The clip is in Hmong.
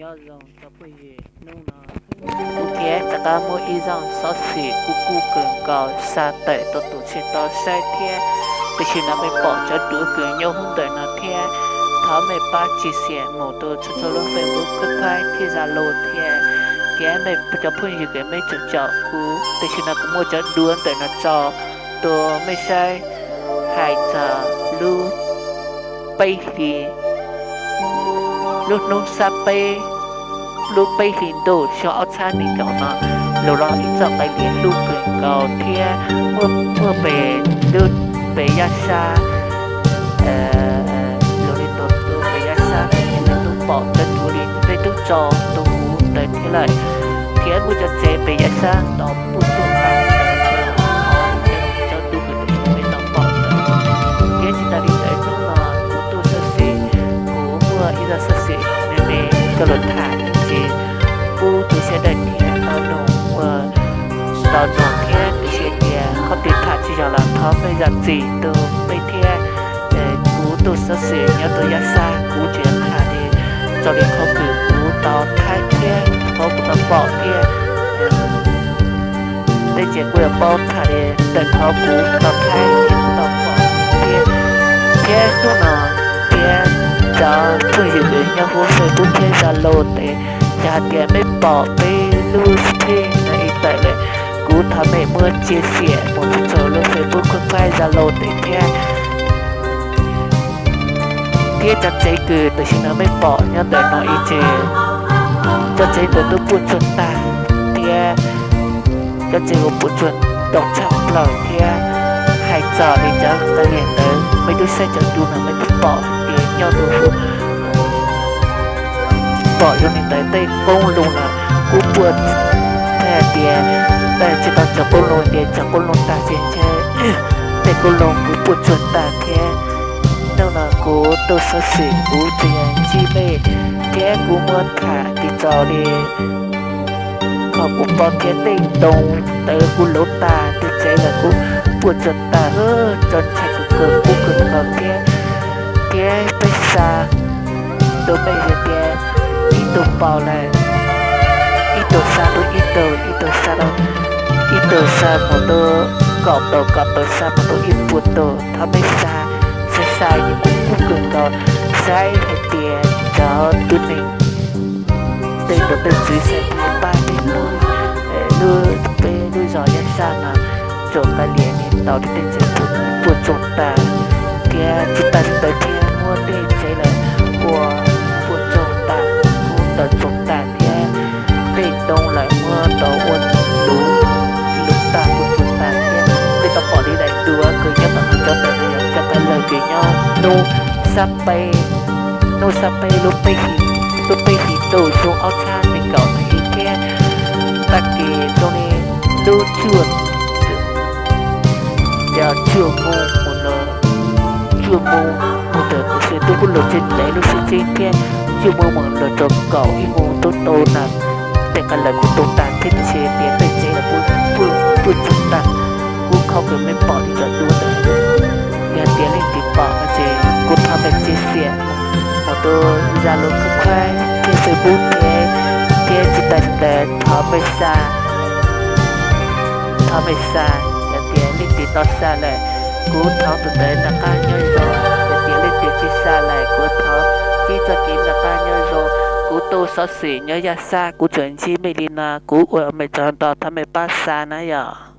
Nyob zoo cov phooj ywg, hnub no kuv thiaj rov qab muaj ib zaj xov xwm kuj kub kawg nkaus xa tawm rau tus tseg tau saib thiab. Tam sim no mej pom cov duav kws nyob hauv ntawm no thiab, thov mej pab tsis xiam mus rau txhua txhua lub Facebook, Kab Khaib thiab Zalo thiab. Thiab mej cov phooj ywg kws mej tseem caum kuv, tam sim no kuv muaj cov duav ntawm no tso rau mej saib, hais txog lub peb hlis, lub hnub sab peb, lub peb hlis ntuj xyoo ob txhab nees nkaum no, los los ib txoj qai lias hlub kawg nkaus thiab muaj pem, lub pem Yaj Sab, los li tus pem Yaj Sab, mej twb pom cov duav li mej twb tso rau kuv ntawd thiab lawm. Thiab muaj cov tsev pem Yaj Sab ntau puj tuaj tas, cov duav kws mej tau pom ntawd. Thiab tsis tas li ntawd, hnub no kuv tuaj xov xwm, kuv muaj ib zaj xov xwm me me coj los tham ib txhis pub rau sawv daws thiab tau noog ua tau noog thiab, tiam sis tias qhov twg tham tsis yog los thov mej zam txim rau mej thiab. Kuv tuaj xov xwm nyob rau Yaj Sab, kuv tseem tham li raws li qhov kws kuv tau thaib thiab qhov kuv tau pom thiab. Tej ntsis kuv yuav paub tham li ntawm qhov kuv tau thaib thiab kuv tau pom thiab. Thiab hnub no thiab cov phooj ywg kws nyob huv Facebook thiab Zalo tes, yog hais tias mej pom peb lub page no ib tawm lawm, kuv thov mej muab tsia xiam mus txhua txhua lub Facebook, Kab Khaib, Zalo tes thiab. Thiab cov tsev kws tam sim no mej pom nyob ntawm no ib tse, cov tsev ntawd twb puaj tsuag tag thiab. Cov tsev uas puaj tsuag ntau tshaj plaws thiab. Hais txog li cov qai lias ntawd, mej twb saib cov duav no mej twb pom tias nyob rau huv, pom zoo li ntawd. Tej qoob loo no kuj puaj, hais tias, tsis tau txog qoob loo tias txog qoob loo tag tsis ntshe, tej qoob loo kuj puaj tsuag tag thiab. Hnub no kuv tuaj xov xwm kuv tseem ntsib mej thiab kuv muab tham tsis txaus li qhov kuv pom thiab. Tej ntoo ntawd kuj luv tag, tej tsev lawm kuj puaj tsuag tag, txaus ntshai kawg kawg, kub kawg nkaus thiab. Thiab peb xa rau mej hais tias ib tug paus lawm, ib tug xa rau ib tug, ib tug xa rau, ib tug xa mus rau kaum tug, kaum tug xa mus rau ib puas tug. Thov mej xa, xa xa es kuj kub kawg nkaus, saib hais tias cov tib neeg tej tus tej tswv xav pab peb lub, lub, peb lub zos Yaj Sab no tsuas qai lias li ntau, tej tsev puaj tsuag tag thiab. Tsis tas li ntawd thiab, muaj tej tsev lawm uas puaj tsuag tag, kub tawm tsuag tag thiab. Tej ntoo lawm muab tau ua luv, luv tag, puaj tsuag tag thiab. Mej tau pom li daim duav kws nyob tom no, cov ntawm no yog cov qai lawm kws nyob hnub xab peb, hnub xab peb lub peb hlis, lub peb hlis ntuj xyoo ob txhab nees nkaum no thiab. Tag kis zoo li lub cuaj, yog cuaj moos mus los, cuaj moos mus rau, kuv xav tias kuj los tsis ntev lub sib txib thiab, cuaj moos mus los rau kaum ib moos twb tau na. Tej qai lawm kuj tau tag thiab, tiam sis tias tej tsev lawm puaj, puaj tsuag tag, kuj khaub kawg. Mej pom li cov duav ntawd, yog tias leej twg pom no ces kuv thov mej tsia xiam mus rau Zalo, Kab Khaib thiab Facebook thiab, thiab tsis tas li ntawd thov mej xa, thov mej xa. Yog tias leej twg tau xa lawm, kuv thov tus ntawd noj qab nyob zoo. Yog tias leej twg tsis xa lawm, kuv thov tib txoj kev noj qab nyob zoo. Kuv tuaj xov xwm nyob Yaj Sab, kuv tsuas ntsib mej li no, kuv ua mej tsaug ntau, thov mej pab xa na yom.